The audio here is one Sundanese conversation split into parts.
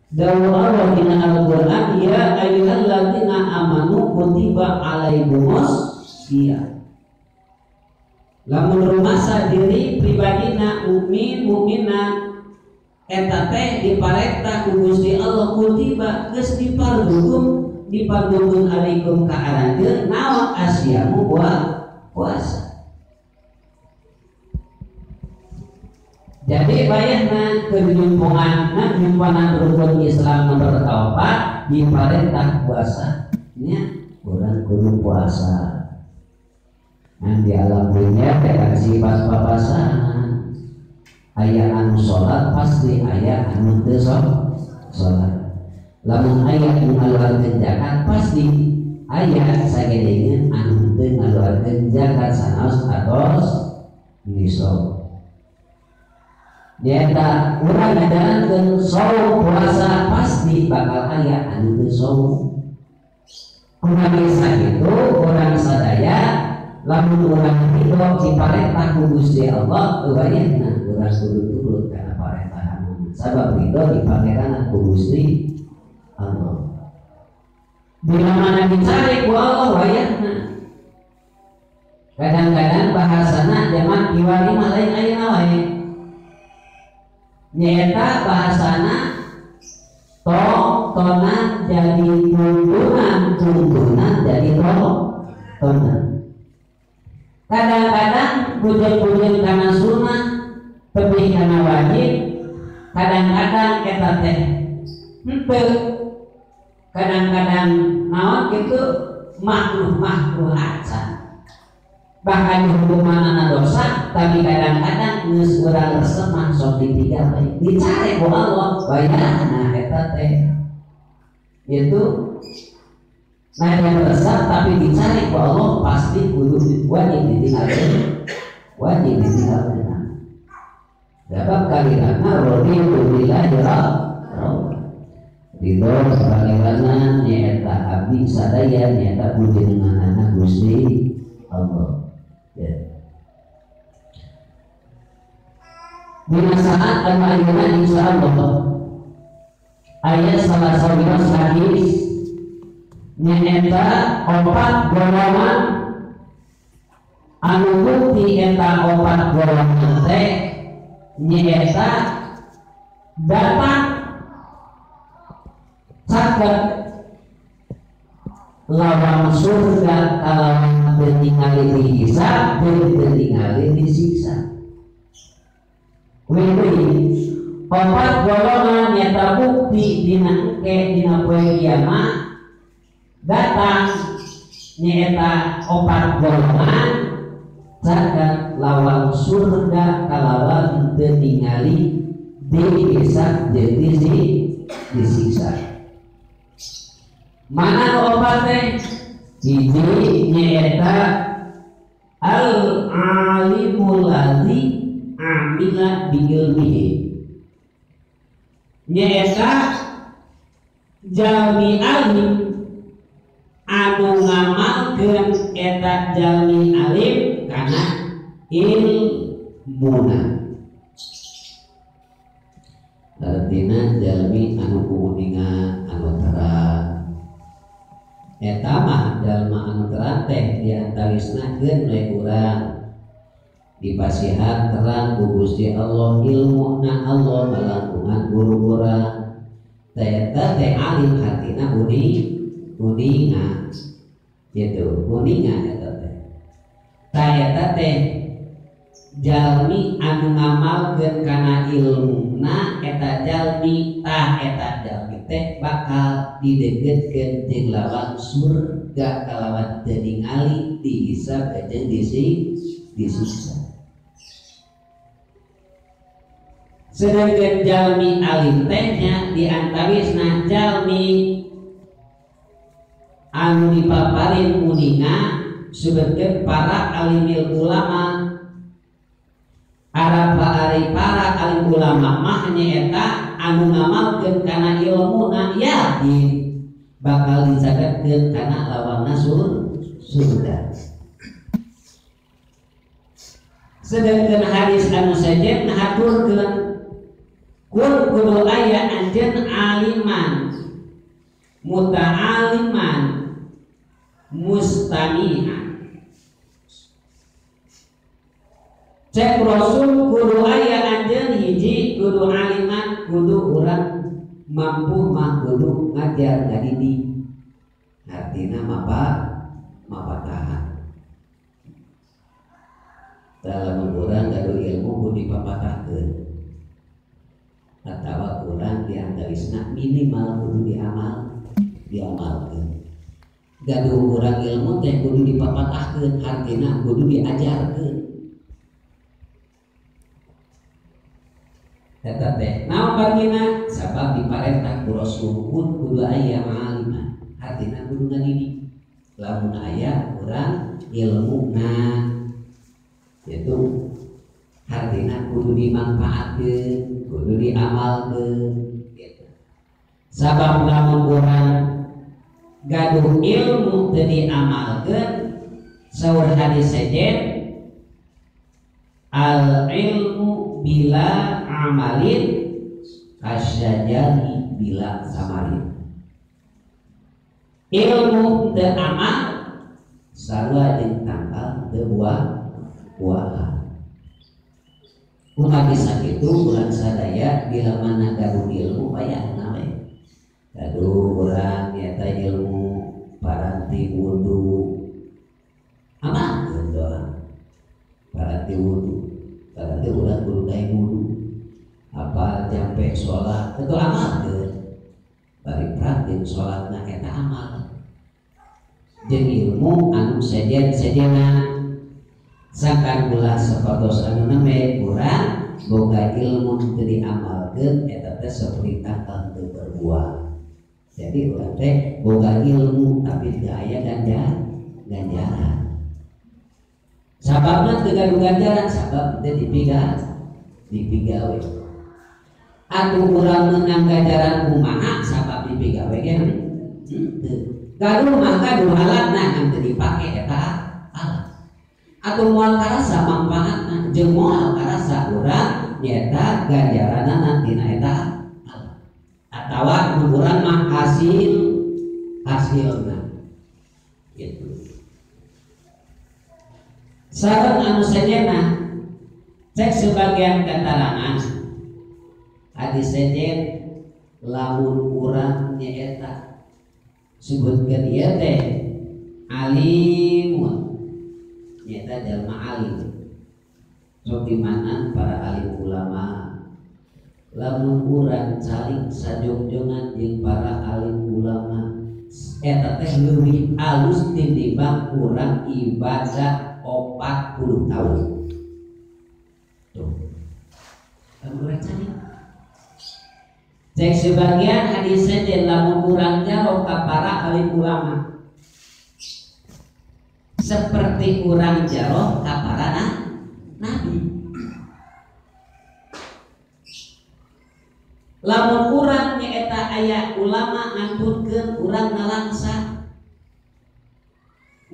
Dawuh Allah dina Al-Qur'an ya ayyuhalladzina amanu kutiba alaikumus shiyam. Lamun rumasa diri pribadina mukmin mukminah eta teh diparentah ku Gusti Allah kutiba geus dipardugun alaikum ka aranjeun naon asyamu puasa. Jadi bayahna kejumpungan jumpanan rukun Islam nomor 4 diparentah puasa nya urang kudu puasa. Nah, di alam dunia teh sifat papasan aya anu salat pasti aya anu teu salat. Lamun aya anu ngaluarkeun zakat pasti aya sagedengeun anu teu ngaluarkeun zakat sanaos atos nisab. Nyata urang ngajalankeun saum puasa pasti bakal aya anu teu saum. Kumaha sakitu urang sadaya lamun urang ridho diparentah ku Gusti Allah euwayahna urang kudu turut kana parentahan sabab ridho dipangeran ku Gusti Allah. Bila mana dicari ku Allah wayahna. Kadang-kadang bahasana zaman kiwari mah lain ayeuna wae. Nyata bahasana tontonan jadi tuntunan, tuntunan jadi tontonan. Kadang-kadang bujeng-bujeng karena sunnah lebih karena wajib, kadang-kadang eta teh henteu, kadang-kadang naon gitu makruh-makruh acan. Bahkan hukumanana dosa, tapi kadang-kadang geus urang resep mah sok ditinggal bae. Dicari ku Allah, wayahna eta teh. Itu nah yang resep tapi dicari ku Allah pasti kudu wajib ditinggalkeun. Wajib ditinggalkeun. Sebab kalimatna raditu billahi rabba. Ridho pangeranna nyaeta abdi sadaya nyaeta pujenenganana Gusti Allah. Ya. Dina saat anu ayeuna insyaallah aya salah sawios hadis nyaeta opat golongan anu bukti eta opat golongan teh nyaeta datang caket lawang surga kalawan teu ningali dihisab teu ningali disiksa. Wih, opat golongan nyata bukti dina engke dina poe kiamat datang nyata opat golongan caket lawang surga kalawan teu ningali dihisab jeung disiksa. Mana opat teh? Hiji nyaeta al alimul ladzi amila bi ilmihi. Nyaeta jalmi alim anu ngamalkeun eta jalmi alim kana ilmuna. Artina jalmi anu kuningan anu terang. Eta mah jalma anu terang teh diantawisna keun we urang dipasihan terang ku Gusti Allah ilmuna Allah malangkungan guru urang teh eta teh alim hatina uninga gitu uninga eta teh tah eta teh jalmi anu ngamalkeun kana ilmuna eta jalmi tah eta jalmi teh bakal dideukeutkeun jeung lawang surga kalawan teu ningali dihisab jeung disiksa. Sedangkan jalmi alim teh nya diantawisna jalmi anu dipaparin uninga sebagai para alimil ulama. Arab para alim ulama mah nyaeta anu ngamalkeun kana ilmuna yakin bakal dicatatkeun kana lawangna surga. Sedangkan hadis anu sejen haturkeun kun kudu aya anjeun alim Muta'aliman mustami'an. Cek Rasul kudu aya anjeun hiji kudu aliman kudu urang mampu mah kudu ngajar ngadidik. Artina mapa mapatahan. Dalam urang gaduh ilmu kudu dipapatahkeun. Atawa urang diantawisna minimal kudu diamalkeun. Gaduh urang ilmu teh kudu dipapatahkeun, artina kudu diajarkeun. Eta teh naon bagina sabab diparentah ku Rasul kudu aya aliman, artina kudu ngadidik. Lamun aya urang ilmuna itu artina kudu dimanfaatkeun, kudu diamalkeun gitu. Sabab lamun urang gaduh ilmu teu diamalkeun, saur hadis sejen al ilmu bila amalin kasyajari bila samarin. Ilmu teu amal sarua jeung tangkal teu buah-buahan. Kumaha bisa kitu urang sadaya bila mana gaduh ilmu payahna we. Gaduh urang nyata ilmu paranti wudu. Amalkeun doa. Paranti wudu. Paranti urang kudu daek wudu. Apa jampe sholat itu amalkeun. Bari praktik sholatna eta amal. Jeung ilmu anu sejen-sejena sangkan ulah sapertos anu nembe urang boga ilmu teu diamalkeun eta teh saperti tangkal teu berbuah. Jadi urang teh boga ilmu tapi teu aya ganjaran. Sababna teu gaduh ganjaran sabab teu dipigawe. Atuh urang meunang ganjaran kumaha sabab dipigawe ge henteu. Gaduh mah gaduh alatna ngan teu dipake eta alat. Atuh moal karasa manfaatna jeung moal karasa urang nyaeta ganjaranna tina eta alat. Atawa mun urang mah hasilna gitu. Sareng anu sejenna cek sebagian keterangan hadis sejen lamun urang nyaeta sebutkeun ieu teh alimun nyaeta jalma alim. Sok di mana para alim ulama lamun urang saling sajongjongan jeung para alim ulama eta teh leuwih alus tinimbang urang ibadah 40 tahun. Tuh. Lamun urang calik cek sebagian hadis sejen lamun urang jauh ka para alim ulama seperti urang jauh ka para nabi. Lamun urang nyaeta aya ulama ngantunkeun urang ngalangsa.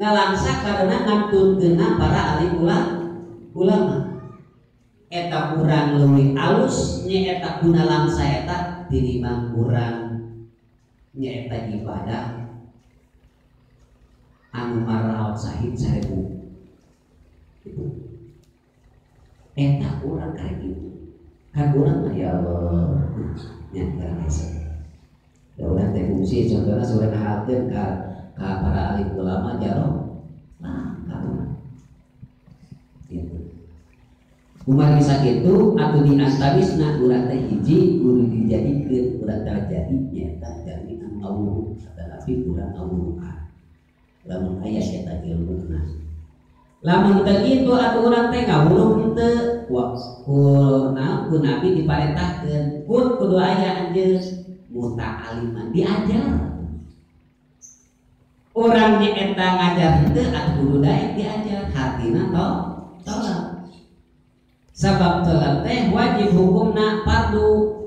Ngalangsa karena ngantunkeunna para alim ulama. Eta urang leuwih alus nyaeta guna langsa eta tinimbang urang nyaeta ibadah anu maraot sahid 1000. Gitu. Eta urang kayak gitu. Kan urang mah ya Allah nya urang hese. Da urang teh fungsi contohna urang ngahalkeun ka para alim ulama jaro. Nah, ka urang. Gitu. Kumaha bisa kitu atuh diantawisna urang teh hiji kudu dijadikeun urang teh jadi nyaeta jalmi anu ngawuruh atanapi urang ngawuruhan. Lamun aya eta ilmuna. Lamun teu kitu atuh urang teh ngawuruh henteu ku nabi diparentahkeun kun kudu aya anjeun muta'aliman diajar. Urang nyaeta ngajar henteu atuh kudu daek diajar hartina tolak. Sabab tolak teh wajib hukumna fardu.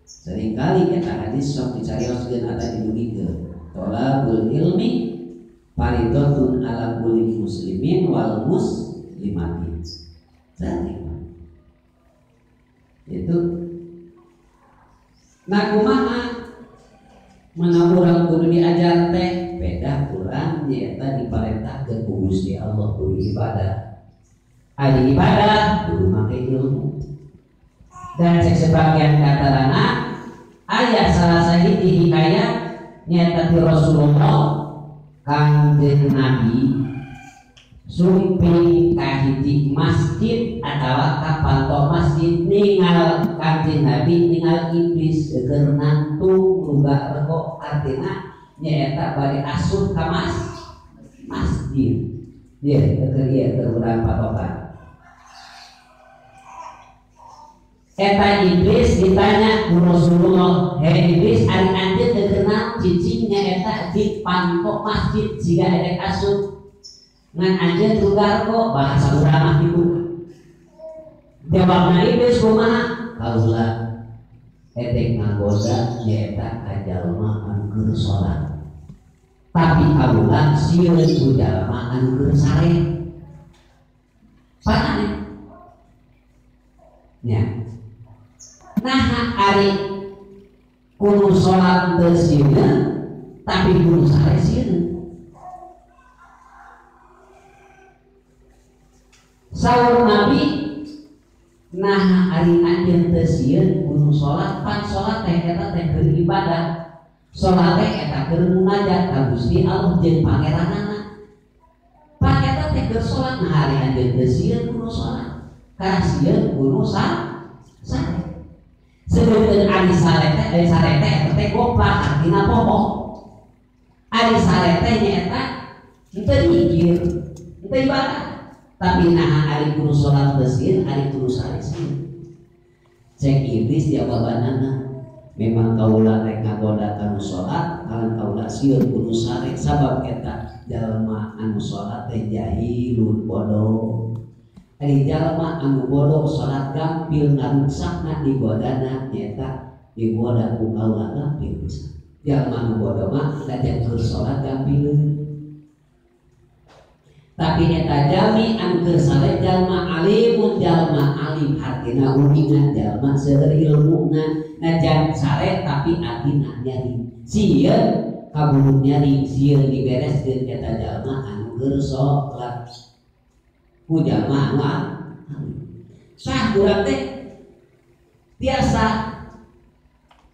Seringkali eta hadis sok dicarioskeun atawa didugikeun. Tolabul ilmi faridatun ala kulli muslimin wal muslimati. Sering. Itu. Nah kumaha Mana urang kudu diajar teh beda urang nyaeta diparentahkeun ku Gusti Allah kudu ibadah. Ari ibadah kudu make ilmu. Dan cek sebagian katarana aya salah sahiji hikayat nyaeta ti Rasulullah Kangjeng Nabi sumping ka hiji masjid atawa ka panto masjid ningal Kangjeng Nabi ningal iblis keur nantung luga rego artina nyaeta bari asup ka masjid. Ieu keur ieu keur urang patokan. Eta iblis ditanya ku Rasulullah, "Hei iblis, ari anjeun teu kenal cicing nyaeta di panto masjid siga erek asup ngan anjeun lugar kok bahasa urang mah kitu." Jawabna iblis kumaha? Kaula edek ngagoda nyaeta ka jalma anu keur salat. Tapi kaula sieun ku jalma anu keur sare. Panane? Nya. Nah ari kudu salat teu sieun tapi kudu sare sieun. Saur Nabi nah ari anjeun teu sieun kudu salat pan salat teh eta teh keur ibadah. Salat teh eta keur munajat ka Gusti Allah jeung pangeranana. Pan eta teh keur salat nah ari anjeun teu sieun kudu salat. Karena sieun kudu sare. Sedengkeun ari sare teh sare teh eta teh goplak artina poho. Ari sare teh nyaeta henteu mikir, henteu ibadah. Tapi nah ari kudu salat teu sieun, ari kudu sare sieun. Cek iblis jawabanana, memang kaula rek ngagoda kanu salat, kalan kaula sieun kudu sare sabab eta jalma anu salat teh jahilun bodoh. Ari jalma anu bodoh salat gampil ngaruksakna digodana nyaeta digoda ku kaula gampil pisan. Jalma anu bodoh mah latihan keur salat gampil. Tapi eta jalmi anu keur sare jalma alimun jalma alim hartina uningan jalma seueur ilmuna najan sare tapi atina nyari. Sieun kaburu nyari sieun dibereskeun eta jalma anu keur salat. Ku jalma anu alim. Sah urang teh biasa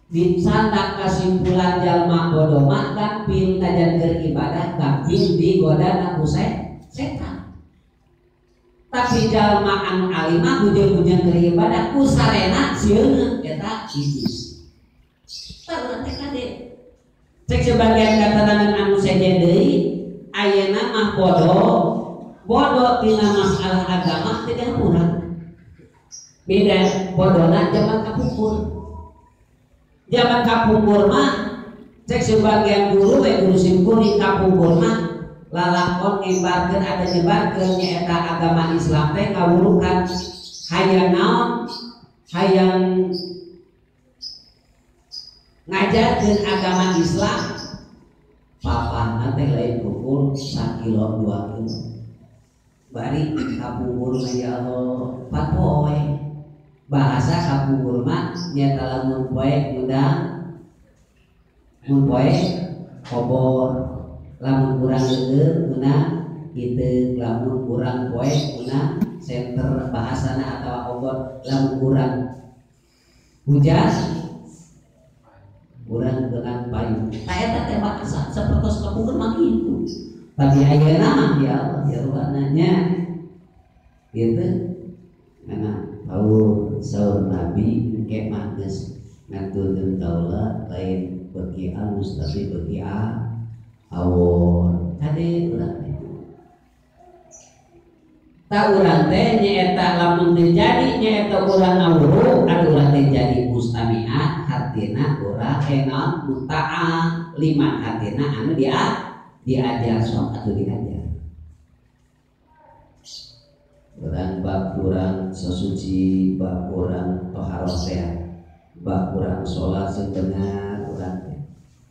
disandak kesimpulan jalma bodoh mah gampil najan keur ibadah gampil digodana ku setan. Tapi jalma anu alim mah bujeng-bujeng keur ibadah ku sarena sieun eta iblis. Tah urang teh kade. Cek sebagian katerangan anu sejen deui ayeuna mah bodoh. Bodoh tina masalah agama teh dihampura. Beda bodona zaman kapungkur. Zaman kapungkur mah cek sebagian guru we guru simkuring kapungkur mah lalakon nyebarkeun ada nyebarkeun nyaeta agama Islam teh ngawurukan hayang naon hayang ngajarkeun agama Islam papahna teh lain ukur sakilo 2 kilo bari kapungkur mah ya Allah pat poe bahasa kapungkur mah nyaeta lamun poe ngundang mun poe kobor lamun kurang leueur ngundang kitu lamun kurang poe ngundang senter bahasana atawa obor lamun kurang hujan kurang dengan payung tah eta teh bahasa sapertos kapungkur mah kitu. Tapi ayeuna mah ya Allah ya Rabbana gitu karena paur saur Nabi engke mah geus ngaturkeun kaula lain beuki alus tapi beuki awon kade urang teh ta urang teh nyaeta lamun teu jadi nyaeta urang ngawuru atuh urang teh jadi mustamiat hartina urang enaon mutaah liman hartina anu diajar sok atau diajar orang bab kurang sesuci bab kurang toharoh teh bab kurang sholat sing bener urang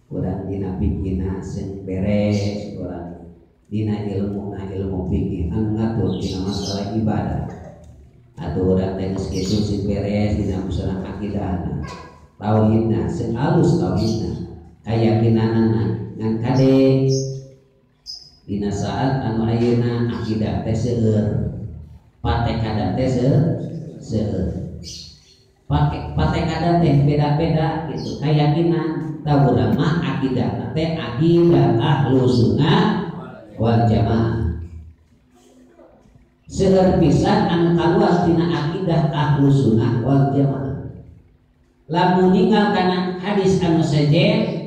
urang dina pikirna sing beres urang dina ilmu na ilmu fikih anu ngatur dina masalah ibadah atau urang teh geus kitu sing beres dina masalah akidahna tauhidna sing alus tauhidna Kayakinanana ngan kade dina saat anu ayeuna akidah teh seueur, patekada teh seueur. Patekada teh beda-beda gitu kayakinan. Tah urang mah akidah teh akidah Ahlus Sunnah wal Jamaah. Seueur pisan anu kaluar tina akidah Ahlus Sunnah wal Jamaah. Lamun ninggal kana hadis anu sejen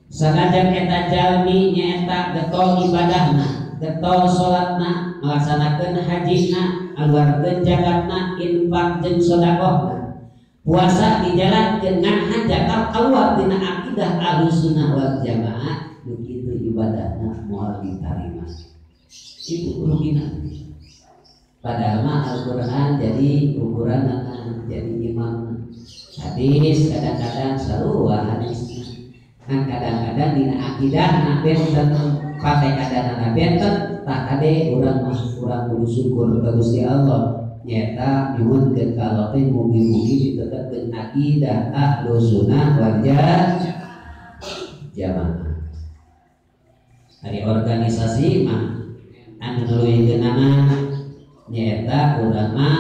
sanajan eta jalmi nyaeta getol ibadahna, getol salatna, ngalaksanakeun hajina, ngaluarkeun zakatna, infak jeung sedekahna, puasa dijalankeun ngan hanjakal keluar tina akidah Ahlus Sunnah wal Jamaah, nu kitu ibadahna moal ditarima. Itu rugina. Padahal mah Al-Qur'an jadi ukuranana, jadi imam. Hadis kadang-kadang sarua hadisna. Kan kadang-kadang dina akidahna benten, patekadana benten, tah kade urang mah urang kudu syukur ka Gusti Allah nyaeta nyuhunkeun ka Allah teh mugi-mugi ditetepkeun akidah Ahlus Sunnah wal Jamaah. Ari organisasi mah anu nuluykeunana nyaeta urang mah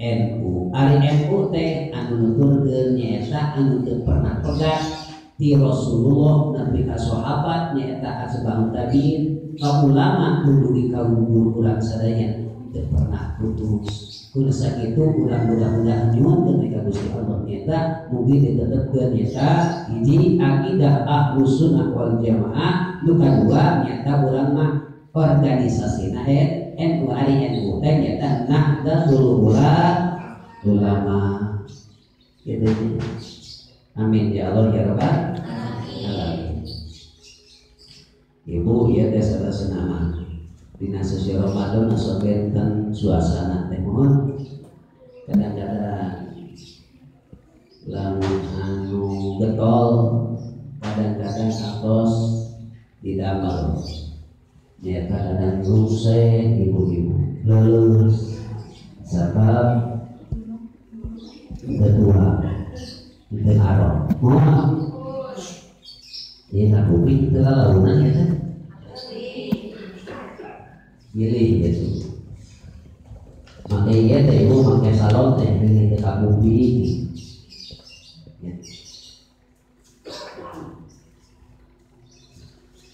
NU. Ari NU teh anu nuturkeun nyaeta anu teu pernah pegat ti Rasulullah nepi ka sahabat nyaeta asbabut tabiin ka ulama kudu ka guru urang sadaya teu pernah putus. Kudu sakitu urang mudah-mudahan nyuhunkeun ka Gusti Allah nyaeta mugi ditetepkeun nyaeta hiji akidah Ahlus Sunnah wal Jamaah, nu kadua nyaeta urang mah organisasina NU. Ari NU teh nyaeta Nahdlatul Ulama gitu. Amin ya Allah ya Rabbal alamin. Ibu ieu teh salasana mah dina sosial Ramadan sok benten suasana teh mohon kadang-kadang lamun anu getol kadang-kadang atos didamel nyaeta kadang ruse ibu-ibu leuleus sabab ketua teu arok moal ieu na kuping teu lalaunan ya teh milih gitu make ieu teh ibu make salon teh milih teu ka kuping ya.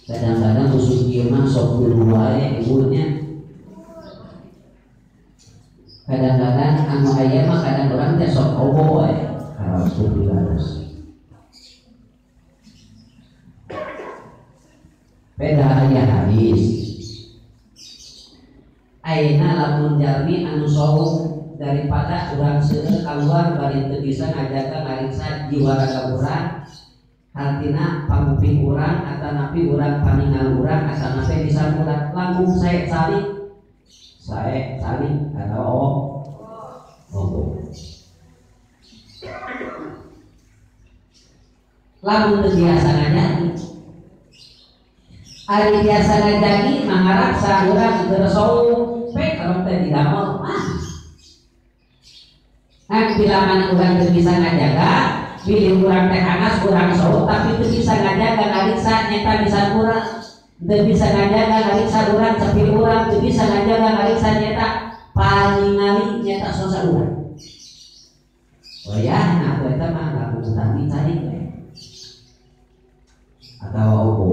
Kadang-kadang musuh ieu mah sok kudu wae ibunya. Kadang-kadang anu aya mah kadang urang teh sok obo wae. Alhamdulillah. Beda aya hadis. Ayeuna lamun jalmi anu saum daripada urang seueur kaluar bari teu bisa ngajaga ngariksa jiwa raga urang, hartina panguping urang atanapi urang paningal urang atanapi bisa urang langkung sae calik sae calik atau obo. Lamun teu biasa ngajagi, ari biasa ngajagi mangaraksa urang keur saum pe kalau teh didamel mah. Nah, bila mana urang teu bisa ngajaga, pilih urang teh hanas urang saum tapi teu bisa ngajaga ngariksa nyata bisa urang, teu bisa ngajaga ngariksa urang cepil urang, teu bisa ngajaga ngariksa nyata paningali nyata sosa urang. Oh ya, nah eta mah lamun tadi cari we. Atau opo.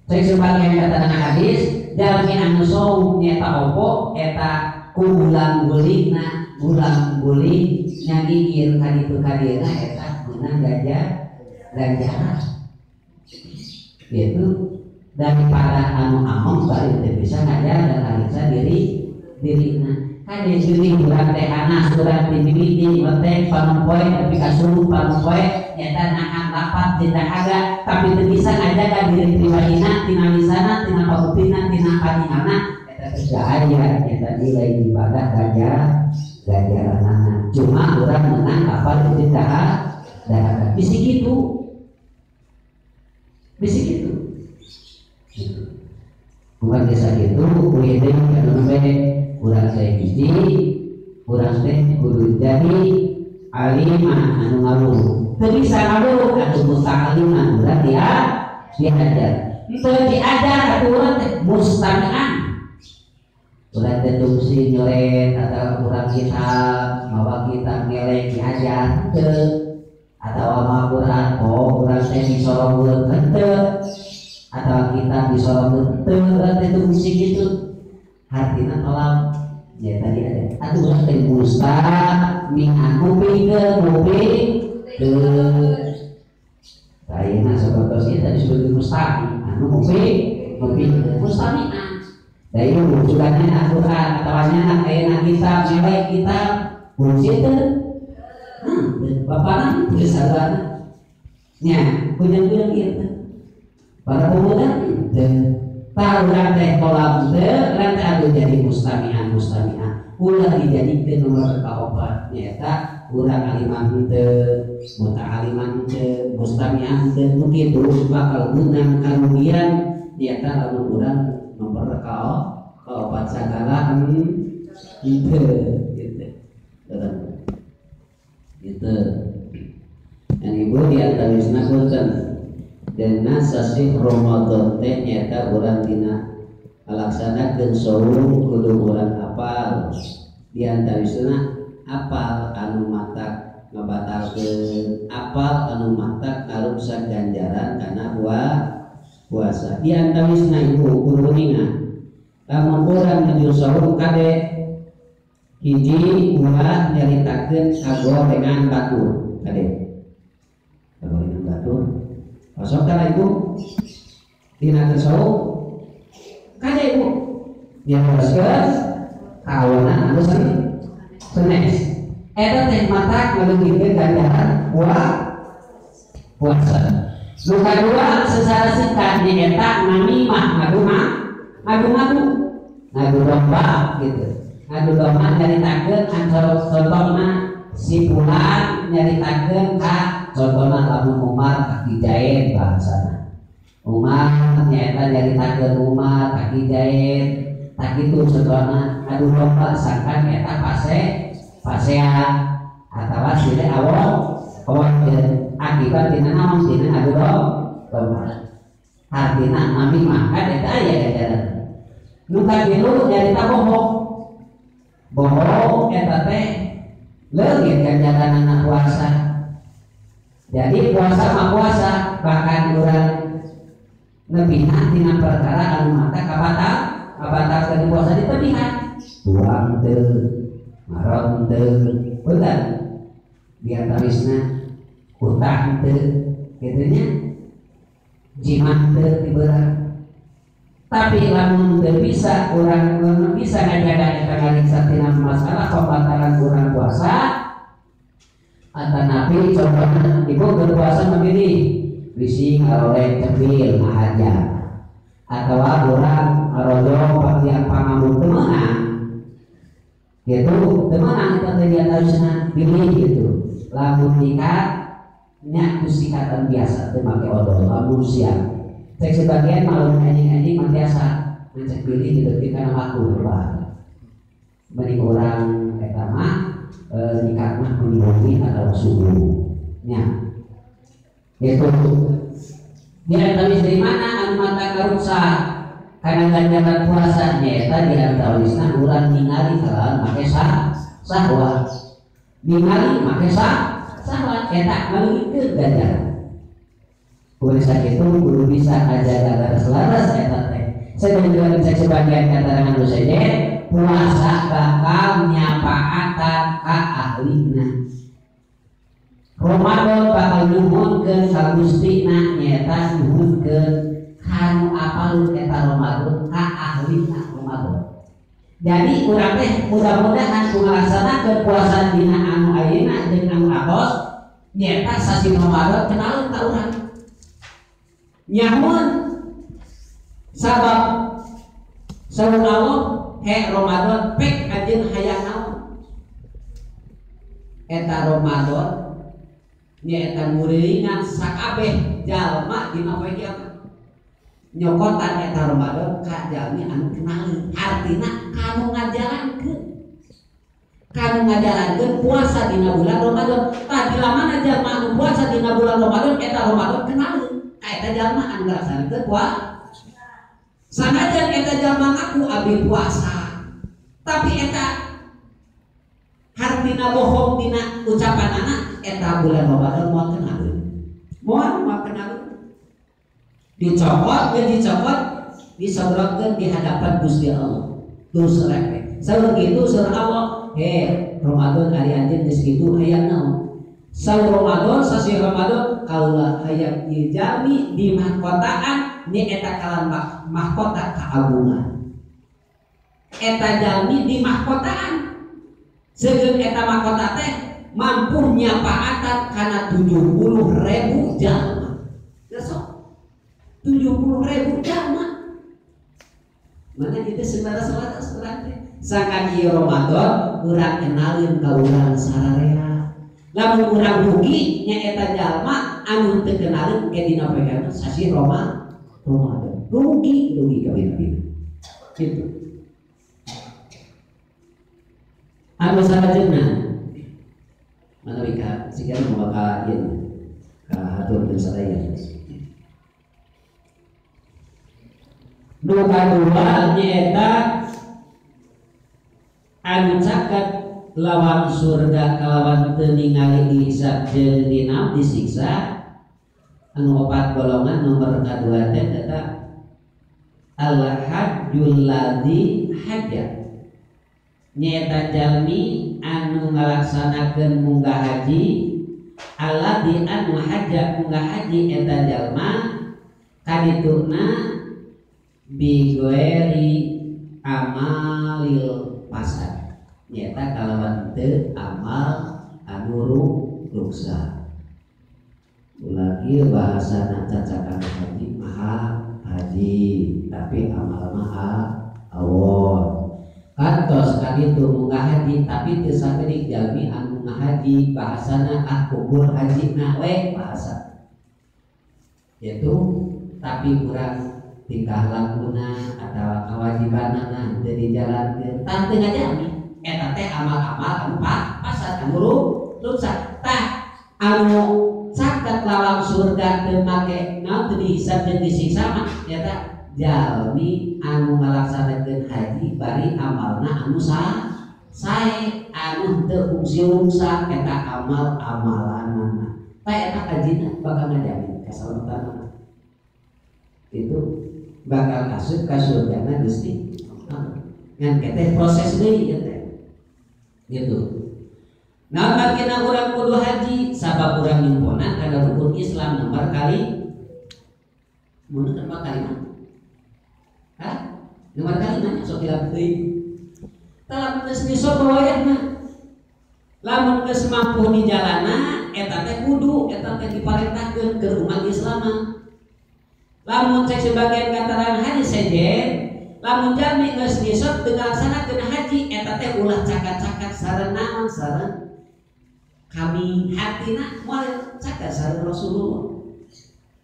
Cek sebagian kata dina hadis, jalmi anu saum nyata opo eta ku bulan gulingna, bulan guling nyagigir ka ditu ka dieuna eta meunang ganjaran. Gitu daripada anu among bari teu bisa ngajaga ngariksa diri dirina. Kade silih urang teh anas urang ti mimiti wetek panempoe tapi kasuruh panempoe nyata nahan lapat jeung dahaga tapi teu bisa ngajaga diri pribadina tina lisana tina pagupina tina paningalna eta teh aya nyata nilai ibadah ganjaranana cuma urang menang lapat jeung dahaga bisi kitu bisi kitu bukan desa kitu kuy deui anu nembe urang teh hiji urang teh kudu jadi alimah anu ngaluh Teu bisa ngaguru atuh muta'alliman urang dia diajar. Teu diajar atuh urang teh mustami'an. Urang teh tungsi nyoret atau urang kitab, mawa kitab ngelek diajar teu. Atau mawa Quran, oh urang teh disorongkeun henteu. Atau kitab disorongkeun teu, urang teh tungsi kitu. Hartina tolak ya tadi ada. Atuh urang teh mustami'an kupingkeun kuping ayeuna sapertos ieu tadi disebut mustami anu kuping mustami'an. Da ieu wujudannya Al-Qur'an atawa nya ayeuna kitab nilai kitab fungsi teu bapana teu sarana nya hujang-hujang ieu teh para pemuda teu tah urang teh kolam teu urang teh atuh jadi mustami'an mustami'an ulah dijadikeun nomor kaopat nyaeta urang aliman henteu, muta'aliman henteu, mustami'an henteu, nu kitu bakal menang karugian nyaeta lamun urang nomor kaopat sagala henteu gitu. Gitu. Yang ibu di antawisna punten dina sasih Ramadan teh nyaeta urang dina ngalaksanakeun saum kudu urang apal. Di antawisna apal anu matak ngabatalkeun, apal anu matak ngaruksak ganjaran kana puasa. Di antawisna ibu kudu ingat lamun urang nuju saum kade hiji ulah nyaritakeun kagorengan batur kade kagorengan batur osok kana ibu dina keur saum kade ibu nyaroskeun kawanan anu senes eta teh matak ngaleuwihkeun ganjaran puasa. Nu kadua secara singkat nyaeta namimah ngadu-ngadu ngadu domba gitu. Ngadu domba nyaritakeun antara contohna si fulan nyaritakeun ka contohna lamun Umar kaki jaen bahasana. Umar nyaeta nyaritakeun Umar kaki jaen tak kitu contohna ngadu domba sangkan eta pasea atawa sile awong akibat dina naon dina ngadu domba. Artina nami maka eta aya ganjaran. Nu katilu nyarita bohong. Bohong eta teh leungit ganjaranana puasa. Jadi puasa mah puasa bahkan urang nebihan dina perkara anu mata kabatal kabatal puasa ditebihan. Tuang teu maron teu punten di antawisna utang teu kitu nya jimat teu dibeurang. Tapi lamun teu bisa urang bisa ngajaga eta ngariksa tina masalah pembatalan urang puasa atanapi contohna ibu berpuasa memilih bisi ngaroreng cepil ngahaja atawa urang ngarojong pakaian pangamun teu meunang gitu teu meunang eta teh di antawisna pilih gitu. Lamun nikah nya ku sikatan biasa teu make odol lamun siang cek sebagian malam anjing-anjing mah biasa ngecek pilih gitu kana waktu lebar mending urang eta mah nikah mah wengi atau subuh nya gitu. Di antawis dari mana anu mata karuksa kana ganjaran puasa nyaeta di antawisna urang ningali kalawan make sahwat ningali make sahwat eta ngaleuwihkeun ganjaran. Kudu sakitu kudu bisa ngajaga laras-laras eta teh. Sedangkan cek sebagian katerangan nu sejen puasa bakal nyapaatan ka ahlina. Ramadan bakal nyuhunkeun ka Gustina nyaeta nyuhunkeun kanu apalun eta Ramadan ka ahlina Ramadan. Jadi urang teh mudah-mudahan ku ngalaksanakeun puasa dina anu ayeuna jeung anu atos nyaeta sasi Ramadan kenalun ka urang. Nyamun sabab saur Allah he Ramadan pek anjeun hayang naon eta Ramadan nyaeta ngurilingan sakabeh jalma dina poe kiamat nyokotan eta Ramadan ka jalmi anu kenaleun artina kanu ngajalankeun Kanu ngajalankeun puasa dina bulan Ramadan. Tah bila mana jalma anu puasa dina bulan Ramadan eta Ramadan kenaleun ka eta jalma anu ngalaksanakeun puasa. Sanajan eta jalma ngaku abdi puasa, tapi eta hartina bohong dina ucapanana eta bulan Ramadan moal kenaleun. Moal kenaleun. Dicopot, geus dicopot, disobrotkeun di hadapan Gusti Allah. Terus repek. Saur kitu saur Allah, he Ramadan ari anjeun geus kitu hayang naon? Saur Ramadan, sasih Ramadan kaula hayang ieu jalmi di mahkotaan ni eta kalan mahkota keagungan. Eta jalmi di mahkotaan. Segeun eta mahkota teh mampu nyapaatan kana 70.000 jalma. Besok 70.000 jalma. Mana kita selara-selara urang teh. Sangkan ieu Ramadan urang kenalin ka urang sararea. Lamun urang rugi nya eta jalma anu teu kenalin ke dina poe sasih Ramadan. Rugi rugi kabina-bina. Gitu. Anu salajengna manawi ka siga nu bakal ieu ka haturkeun sadaya. Nu kadua nyaeta anu caket lawan surga kalawan teu ningali dihisab jeung dina disiksa anu opat golongan nomor kadua teh eta al hajjul ladzi hajja nyaeta jalmi anu ngalaksanakeun munggah haji alladzi anu hajja munggah haji eta jalma kadituna bigweri amalil pasad nyaeta kalawan teu amal anu ruksa. Ulah ieu bahasana cacakan haji maha haji tapi amal maha awon. Kantos kaditu munggah haji tapi teu sakedik jalmi anu ngahaji bahasana ah kubur haji na we bahasa. Yaitu tapi kurang tingkah lakuna atau kewajibanana teu dijalankeun tah teu ngajami eta teh amal-amal anu pasad anu rusak. Tah anu caket lawang surga teu make naon teu dihisab jeung disiksa mah eta jalmi anu ngalaksanakeun haji bari amalna anu sae anu teu fungsi ruksak eta amal-amalanana. Tah eta hajina bakal ngajamin kasalamatanana. Itu bakal asup ka surgana Gusti Allah. Ngan keteh proses deui ieu teh. Gitu. Nah, makina urang kudu haji sabab urang nyumponan kana rukun Islam nomor kali mun nomor kali mah. Hah? Nomor kali mah sok hilap deui. Tah lamun geus nisab wayahna. Lamun geus mampu di jalana eta teh kudu eta teh diparentahkeun ke umat Islam. Lamun cek sebagian kataran hadis sejen, lamun jalmi geus nisab teu ngalaksanakeun haji eta teh ulah cakat-cakat sareng naon sareng kami hatina moal cakat sareng Rasulullah.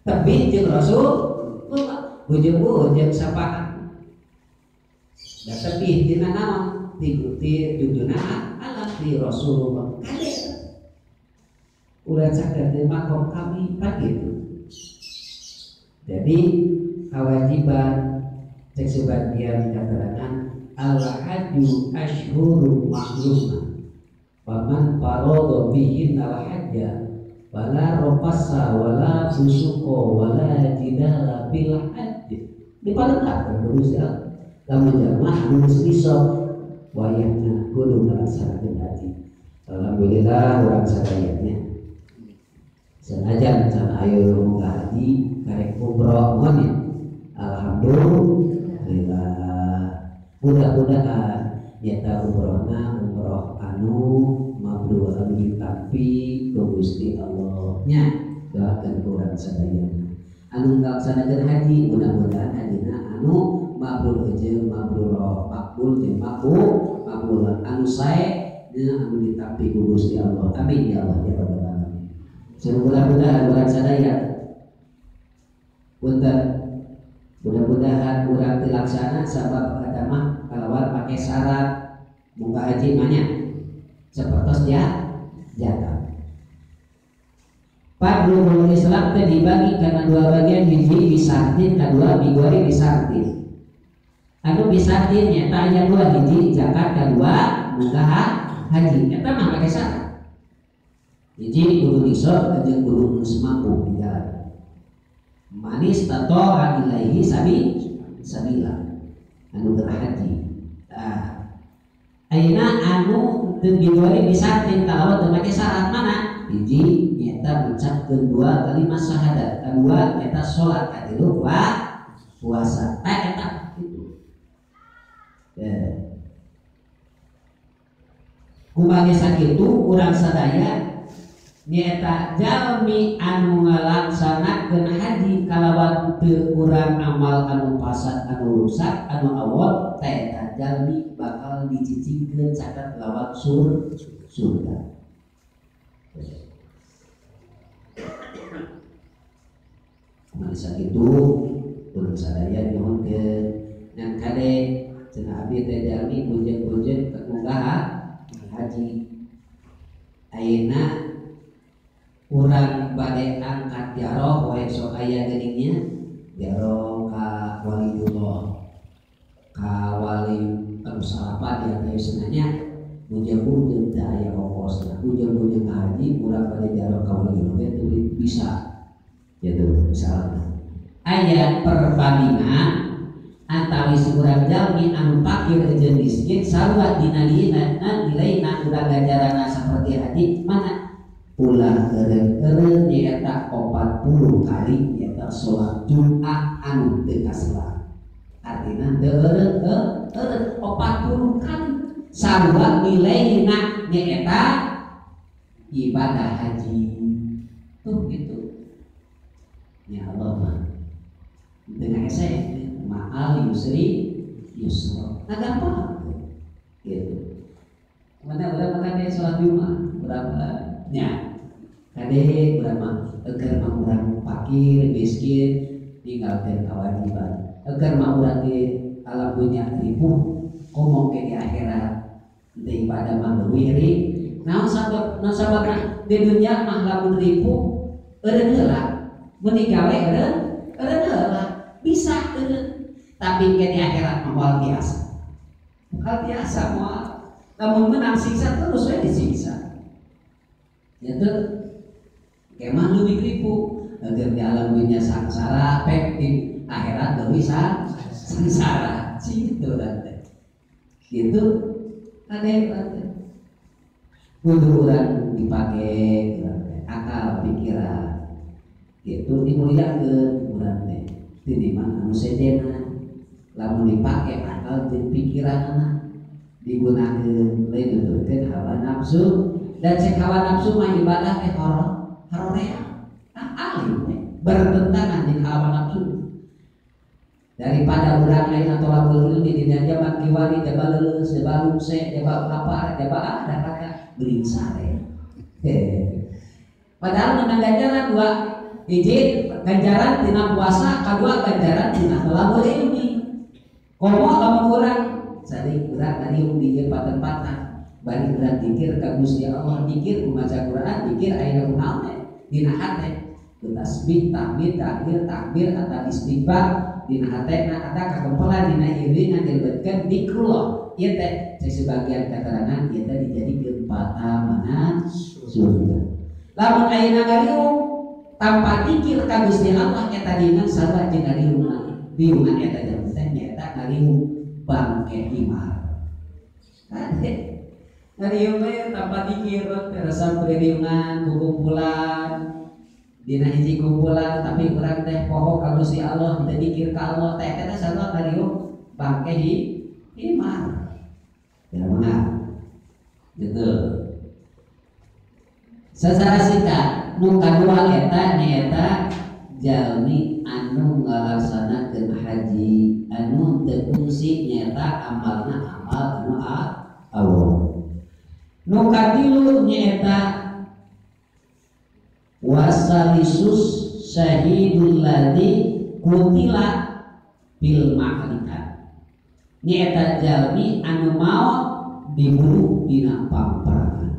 Tebih jeung Rasulullah, hujung-hujung sapaan. Da tebih dina naon? Ti jujuna alam di Rasulullah. Kade ulah cakat di makom kami pan gitu. Jadi kewajiban cek sebagian keterangan al hajju ashhuru ma'lumah faman farada bihin al hajja wala rafasa wala fusuqa wala jidala fil hajj. Diparentahkeun ku Gusti Allah lamun jalma anu geus nisab wayahna kudu ngalaksanakeun haji. Alhamdulillah urang sadayana sanajan can ayo munggah haji karek umroh mohon ya. Alhamdulillah mudah-mudahan nyata umrohna umroh anu mabrur anu ditampi ku Gusti Allah nya. Doakeun urang sadayana anu ngalaksanakeun haji mudah-mudahan hajina anu mabrur jeung mabrur makbul jeung makbul makbul anu sae nya anu ditampi ku Gusti Allah. Amin ya Allah ya rabbal alamin. Mudah-mudahan urang sadaya punten mudah-mudahan urang dilaksana sabab eta mah kalawan make syarat munggah haji mah nya. Sapertos ya zakat. Pak rukun Islam teh dibagi karena dua bagian, hiji bisartin, kedua bigori bisartin. Anu bisartin nyata aya dua, hiji zakat, kedua munggah haji. Eta mah make syarat. Hiji kudu nisab jeung kudu mampu di jalan. Manis tato'a ilaihi sabila anu keur haji. Tah ayeuna anu teu bigori bisartin kalawan teu make syarat mana? Hiji nyata mengucapkeun dua kalimat syahadat, kedua nyata salat, katilu puasa. Tah eta kitu. Kumaha sakitu urang sadaya nyaeta jalmi anu ngalaksanakeun haji kalawan teu urang amal anu pasad anu rusak anu awot tah eta jalmi bakal dicicingkeun caket lawat surga. Kumaha sakitu urang sadaya nyuhunkeun ngan kade cenah abdi teh jalmi bujeng-bujeng munggah haji. Ayeuna urang bade angkat jaroh wae sok aya geuningnya jaroh ka waliullah ka wali anu salapan di atas nya bujeng-bujeng teu aya ongkosna bujeng-bujeng haji urang bade jaroh ka waliullah teh bisa gitu misalnya aya perbandingan antawis urang jalmi anu fakir jeung miskin sarua dina nilaina urang ganjaranna saperti haji mana ulah eureun-eureun nyaeta 40 kali nyaeta salat Jumat anu teu kasela artina teu eureun 40 kali sarua nilaina nyaeta ibadah haji tuh gitu ya Allah mah dengan hese ma'al yusri yusra nah gampang gitu mana urang makan deh sholat Jumat urang nya kade urang mah eger mah urang fakir miskin ninggalkeun kewajiban eger mah urang di alam dunya ripuh komo ke di akhirat teu ibadah mah leuwih ri naon sabab naon sababna di dunya mah lamun ripuh eureun heula mun digawe eureun heula bisa eureun tapi ke di akhirat mah moal biasa moal biasa moal lamun menang siksa terus we disiksa ya teu kemah leuwih ripuh agar di alam dunia sangsara pek di akhirat leuwih sangsara gitu teh gitu kade teh kudu urang dipake akal pikiran gitu dimuliakeun urang teh tinimbang anu sejenna lamun dipake akal jeung pikiranna digunakeun lain nuturkeun hawa nafsu dan cek hawa nafsu mah ibadah teh harorea ah alim teh bertentangan jeung hawa nafsu daripada urang lain atau ilmi di dina zaman kiwari jaba leuleus jaba lungse jaba lapar jaba ada kata beuring sare padahal menang ganjaran dua hiji ganjaran tina puasa kadua ganjaran tina thalabul ilmi komo lamun urang sari urang ngariung di ieu patempatan bari urang dikir ka Gusti Allah dikir maca Quran dikir aya kunaon teh dina hate tasbih tahmid tahlil takbir atawa istighfar dina hatena ada kagempelan dina iringan dilebetkeun dikrullah ieu teh sebagian keterangan ieu teh dijadikeun patamanan surga lamun ayeuna ngariung tanpa dikir ka Gusti Allah eta dina sarua jeung ngariungan riungan eta teh nyaeta ngariung bangke himar kade ngariung we tanpa dikir teh resep riungan kukumpulan dina hiji kumpulan tapi urang teh poho ka Gusti Allah teu dikir ka Allah teh eta sarua ngariung bangke himar ya benar gitu secara singkat nu kadua eta nyaeta jalmi anu ngalaksanakeun haji anu teu kungsi nyaeta amalna amal anu Allah nu katilu nyaeta wasalisus syahidul ladzi qutila bil ma'rikah nyaeta jalmi anu maot dibunuh dina pangperangan.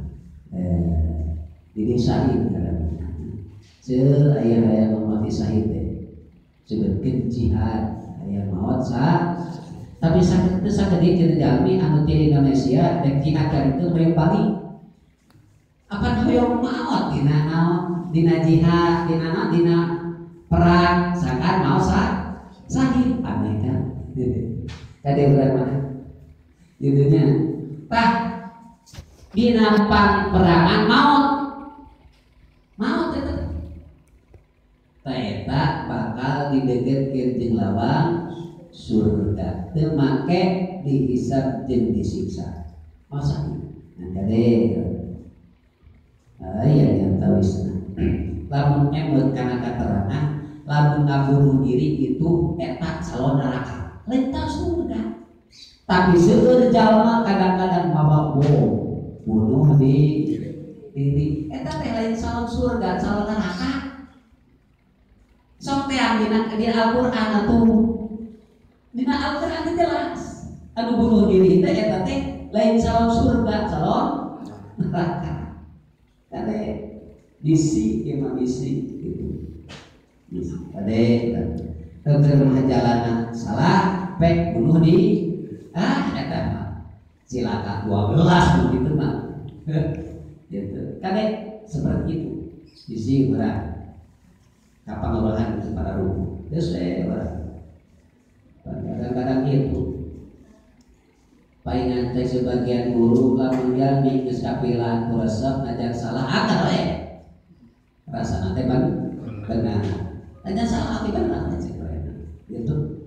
Jadi syahid kadang-kadang. Seueur aya mati syahid teh. Sebutkeun jihad aya maot sa. Tapi sakitu sakedik cenah jalmi anu ti Indonesia dek jihad ka ditu hoyong balik. Apan hoyong maot dina naon? Dina jihad, dina naon? Dina perang sangkan maot sahid aneh kan. Kade urang mah. Jadinya tah dina pangperangan maot. Maot eta. Tah eta bakal dideukeutkeun jeung lawang surga. Teu make dihisab jeung disiksa. Masa nah kade. Aya diantawisna. Lamun emut kana katerangan, lamun ngabunuh diri itu eta calon neraka, lain surga. Tapi seueur jalma kadang-kadang mawa bom bunuh di diri eta teh lain calon surga, calon neraka. Sok teang dina di Al-Qur'an atuh. Dina Al-Qur'an teh jelas. Anu bunuh diri teh eta teh lain calon surga, calon neraka. Kade bisi ieu mah bisi gitu. Bisi kade teu mah jalana salah pek bunuh di eta mah cilaka 12 begitu mah. Gitu. Kade seperti itu. Bisi urang kapangawahan para ruh. Geus we urang. Kadang-kadang gitu. Paingan teh sebagian guru lamun jalmi geus kapilan ku resep ngajar salah akar we. Rasana teh benar. Ngajar salah tapi benar teh cek we. Gitu.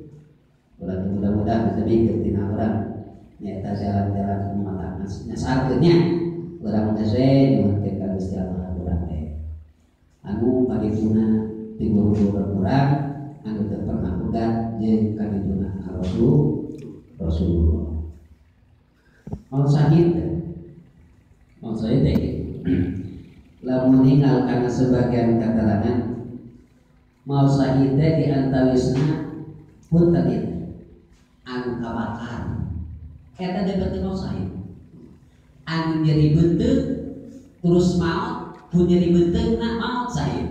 Urang mudah-mudahan bisa mikir tina urang nyaeta jalan-jalan mata nyasarkeun nya. Urang geus we nyuhunkeun ka Gusti Allah urang teh. Anu kadituna ti guru-guru urang anu teu pernah ugat jeung kadituna ka Rasulullah. Mau sahid teh lamun ningal kana sebagian katerangan mau sahid teh di antawisna punten ieu anu kabakar eta deukeuteun mau sahid anu nyeri beuteung terus maot pun nyeri beuteungna maot sahid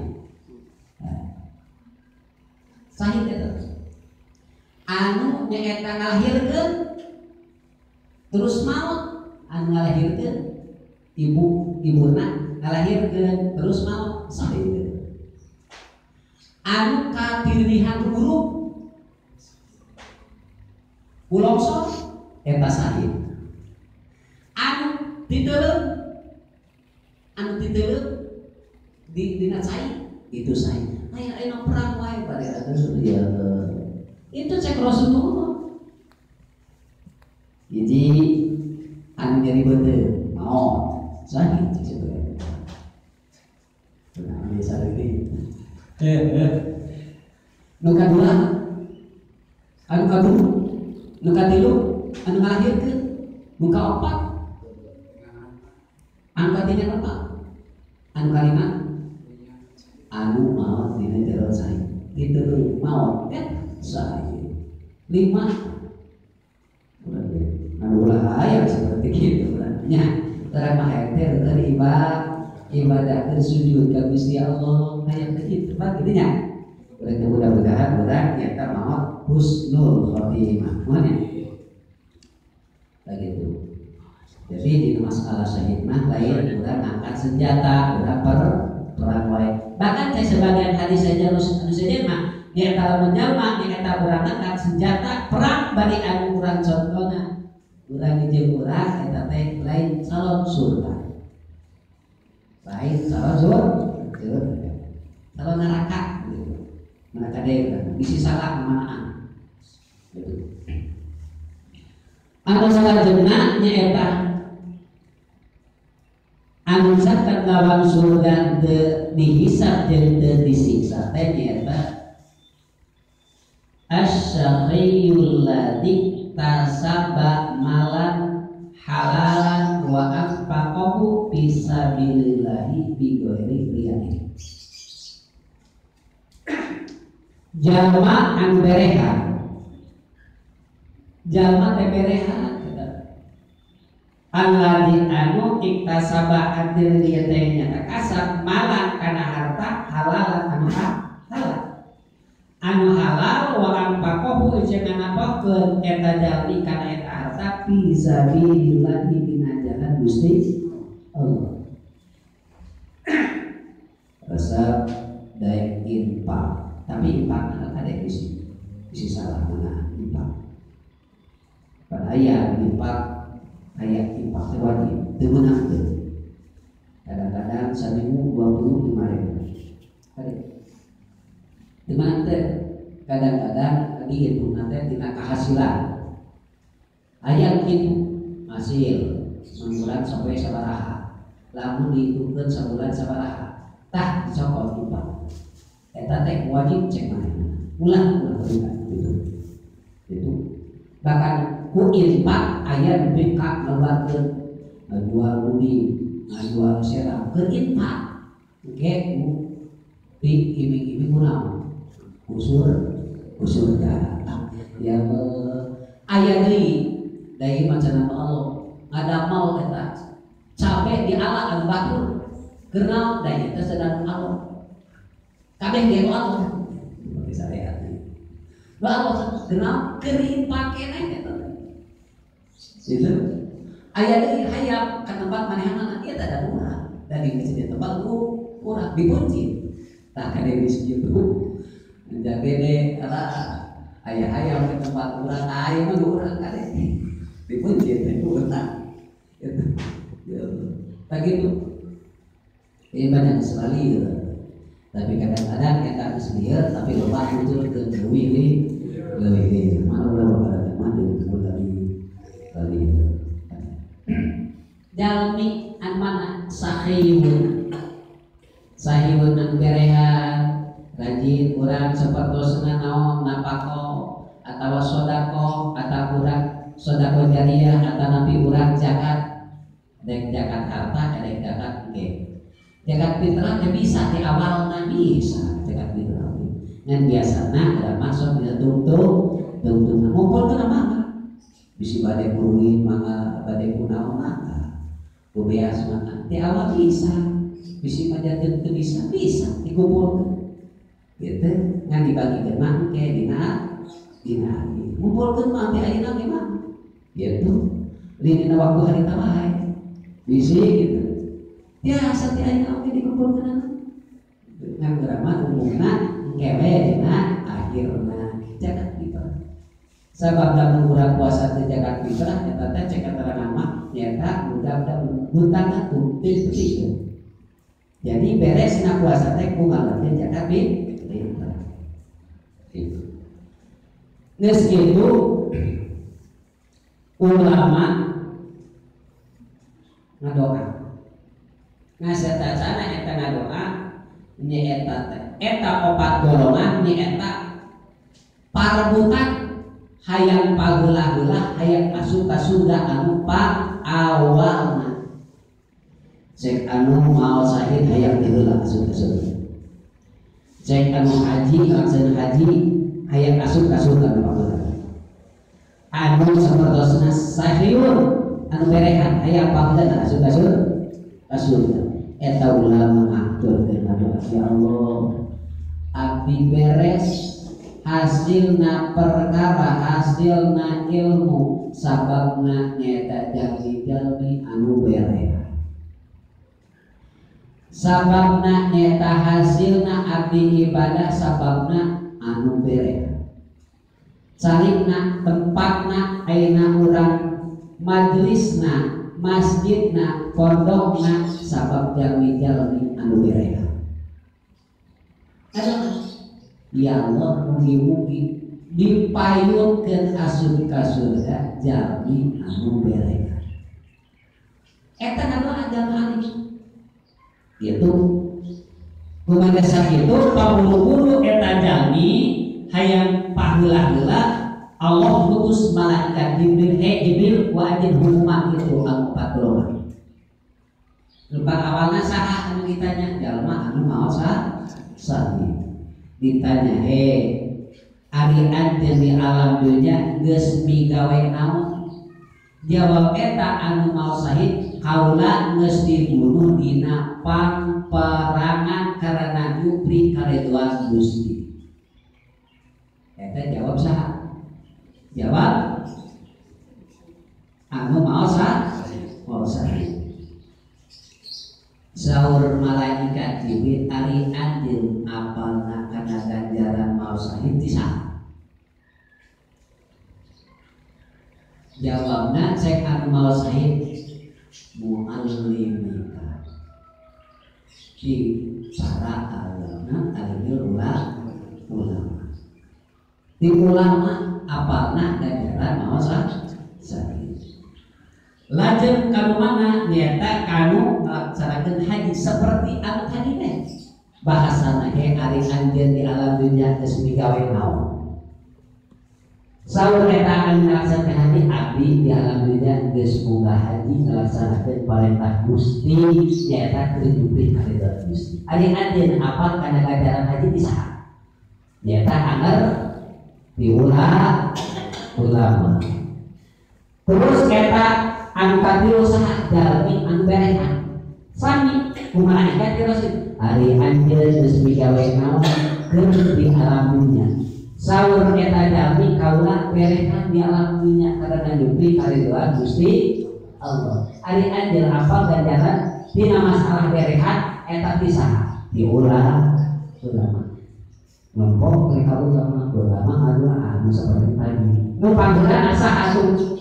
sahid eta anu nyaeta ngalahirkeun terus maut anu ngalahirkeun ibu ibuna ngalahirkeun terus maut sahid anu katirdihan buruk kulongsor eta sahid anu titeuleum di dina cai itu sahid aya aya perang wae bade atuh ya itu cek Rasulullah. Jadi anu nyeri beuteung maot sahid cek sebenarnya. Nah, biasa deui. Nu kadua, anu kadua, nu katilu, anu ngalahirkeun, nu kaopat, anu katiga opat, anu kalima, anu maot dina jero sahid. Titeuleum maot sahid. 5 anu ulah aya seperti kitu nya. Urang mah teh keur ibadah keur sujud ka Gusti Allah aya kitu mah kitu nya. Urang teh mudah-mudahan urang nyata maot husnul khotimah. Mun nya. Begitu. Jadi di masalah syahid mah lain urang angkat senjata, urang perang wae. Bahkan teh sebagian hadis saja anu saja mah nyaeta lamun jalma nyaeta urang angkat senjata perang bagi anu urang contohna. Urang jeung urang eta teh lain calon surga. Lain calon surga. Calon neraka gitu. Mana kade urang bisi salah kemanaan. Gitu. Anu salajengna nyaeta anu caket lawang surga teu dihisab jeung teu disiksa teh nyaeta asy-syaqiyyul ladzi tasaba malan halalan wa anfaqahu fisabilillahi bighairi riyain. Jalma anu berehat, jalma teh berehat Alladzi anu iktasaba adil ieu teh nyata kasab malan kana harta halal anu halal. Anu halal wa anfaqahu jeung nganapakeun eta jalmi kana eta harta fi sabilillah dina jalan Gusti Allah. Resep daek infak, tapi infak ada isi isi salah mana infak. Pada aya infak ayat infak teh wajib teu meunang teu. Kadang-kadang saminggu 25.000. Kade. Teu meunang teu. Kadang-kadang dihitungna teh tina kahasilan. Aya kitu hasil sabulan sampai sabaraha. Lamun dihitungkeun sabulan sabaraha. Tah dicokot infak. Eta teh wajib cek manehna. Ulah ulah gitu. Itu bahkan ku infak aya duit ka ngeluarkeun ngajual budi, ngajual serang keur infak. Engke ku diiming-iming kunaon? Usur, usur ka. Ya aya deui deui macan Allah ngadamel eta capek di ala anu batur keur naon da ieu teh sedang Allah. Kabeh ge Allah. Seperti syariat. Lu Allah kenal keur infak keneh eta. Itu aya deui hayam ka tempat manehanana ieu teh ada murah daging geus di tempat murah dikunci tah kade geus kitu jagede ala aya hayam ke tempat urang aya mah urang kade dikunci teh urang itu ya tah kitu ieu banyak sekali gitu. Tapi kadang-kadang eta geus lieur tapi loba muncul ke leuwih leuwih mana ulah pada teman jeung kali jalmi an mana sahiyun sahiyun an berehan rajin urang sapertosna naon napako atawa sodako atawa urang sodako jariah atanapi urang zakat dek zakat harta dek zakat ge zakat fitrah teh bisa di awalna bisa zakat fitrah ngan biasana ada masuk dina tungtung tungtung ngumpulkeun mangga bisi bade kurungin mangga bade kunaon mangga kubeas mangga di awal bisa bisi majakeun teu bisa bisa dikumpulkeun gitu ngan dibagikeun mah engke dina dina ngumpulkeun mah teh ayeuna ge mah gitu lindina waktu harita wae bisi gitu biasa teh ayeuna oge dikumpulkeun ngan urang mah umumna engke we dina akhirna zakat fitrah. Sabab lamun urang puasa teh zakat fitrah eta teh cek keterangan mah nyata budak-budak hutangna teu penting. Jadi beresna puasa teh ku ngaluarkeun zakat fitrah. Gitu. Geus kitu ulama ngadoa. Ngaseta cana eta ngadoa nya eta teh eta opat golongan nya eta parebutan hayang pageula-geula hayang asup ka surga anu pa awalna cek anu maot syahid hayang diheula asup ka surga cek anu haji laksana haji hayang asup ka surga anu pageula anu sapertosna sahiyun anu berehan hayang pageula asup ka surga eta ulama ngaturkeun doa ya Allah abdi beres hasilna perkara hasilna ilmu sababna nyata jalmi-jalmi anu berehan sababna nyata hasilna abdi ibadah sababna anu berehan carina tempatna ayeuna urang majelisna masjidna pondokna sabab jalmi-jalmi anu berehan. Ya Allah mugi-mugi dipayunkeun asup ka surga jalmi anu berehan. Eta ngadoa jalma alim. Gitu. Kumaha sakitu pabulu-bulu eta jalmi hayang paheula-heula Allah ngutus malaikat Jibril, "Hei Jibril, wa ajin hukuman itu anu empat golongan." Lupa awalna saha anu ditanya? Jalma anu maot sahih. Ditanya, "Hei, ari anjeun di alam dunya geus migawe naon? Jawab eta anu mau syahid kaula geus dibunuh dina pangperangan karena nyupri karidhoan Gusti. Eta jawab saha? Jawab anu mau syahid. Saur malaikat Jibril ari anjeun apalna kana ganjaran mau syahid ti saha? Jawabna cek anu mau syahid muallimika di para alama alimil ulama. Di ulama apalna ganjaran mau syahid. Lajeng kanu mana nyata kanu melaksanakan haji seperti anu tadi teh bahasana ge ari anjeun di alam dunya geus migawe naon. Saur eta anu ngalaksanakeun haji abdi di alam dunya geus munggah haji ngalaksanakeun parentah Gusti nyaeta keur nyupri karidho Gusti. Ari anjeun apal kana ganjaran haji ti saha? Nyaeta anger di ulama. Terus eta anu katilu saha jalmi anu berehan sami ku malaikat terus ari anjeun geus migawe naon keur di alam dunya. Saur eta jalmi kaula berehan di alam dunya karena nyupri karidhoan Gusti Allah. Ari anjeun apal ganjaran dina masalah berehan eta ti saha? Di ulama. Ngomong mereka ulama, ulama adalah anu seperti tadi. Nu panggilan asa asup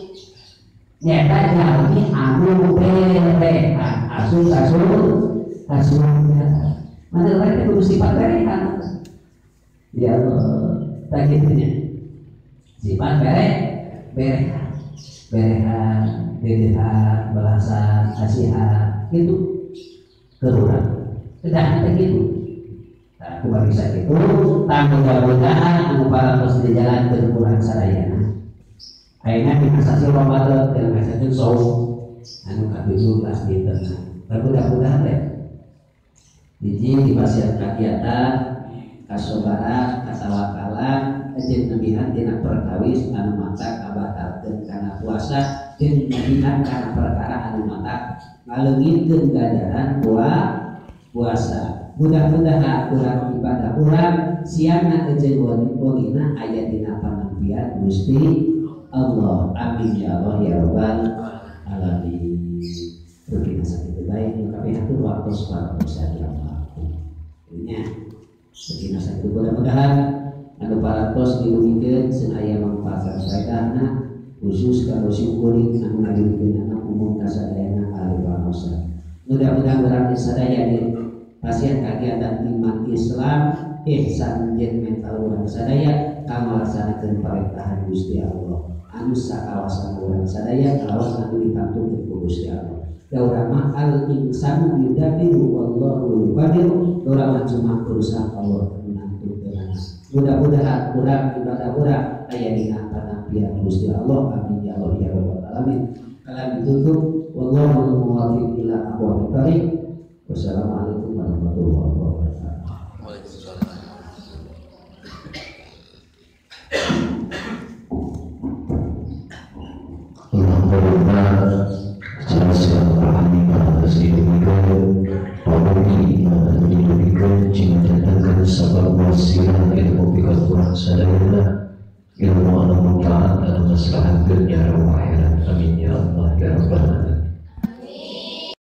nyata jalmi anu berehan asup asup asup. Mana mereka kudu sifat berehan. Ya Allah, tak gitunya. Sifat berehan, berehan, berehan, belasan, kasihan, itu keruran. Tidak ada gitu. Nah, aku bisa gitu. Mudah-mudahan anu parantos di jalan berkurang sadayana. Ayeuna di asasi Ramadan dan asasi saum anu katujuh belas dinten. Mudah-mudahan teh hiji dipasihan kagiatan, kasobaran, katawakalan, jeung nebihan dina perkawis anu mata kabatalkeun kana puasa jeung nebihan kana perkara anu mata ngaleungitkeun ganjaran puasa. Mudah-mudahan urang ibadah urang siangna jeung wongina aya dina panampian Gusti Allah. Amin ya Allah ya rabbal alamin. Rupina sakitu bae nu kabeh hatur waktos sadaya. Nya rupina sakitu mudah-mudahan anu parantos dilungikeun seun aya mangfaat saedahna khusus ka simkuring anu ngadugikeun anak umum ka sadayana ahli bangsa. Mudah-mudahan urang sadaya di pasien kegiatan iman Islam ihsan jeung mental urang sadaya kangalaksanakeun parentahan Gusti Allah anu sakawasan urang sadaya kalawan anu ditantukeun ku Gusti Allah. Da urang mah al insanu yudabiru wallahu yuqadiru, urang mah cuma berusaha Allah menentukeun. Mudah-mudahan urang ibadah urang aya dina panampian Gusti Allah. Amin ya Allah ya rabbal alamin. Kalam ditutup wallahu muwaffiq ila aqwamit thariq. Wassalamualaikum warahmatullahi wabarakatuh. Waalaikumsalam. Alhamdulillah, ilmu anu manfaat anu maslahat dunya wa akhirat. Amin ya Allah ya rabbal alamin.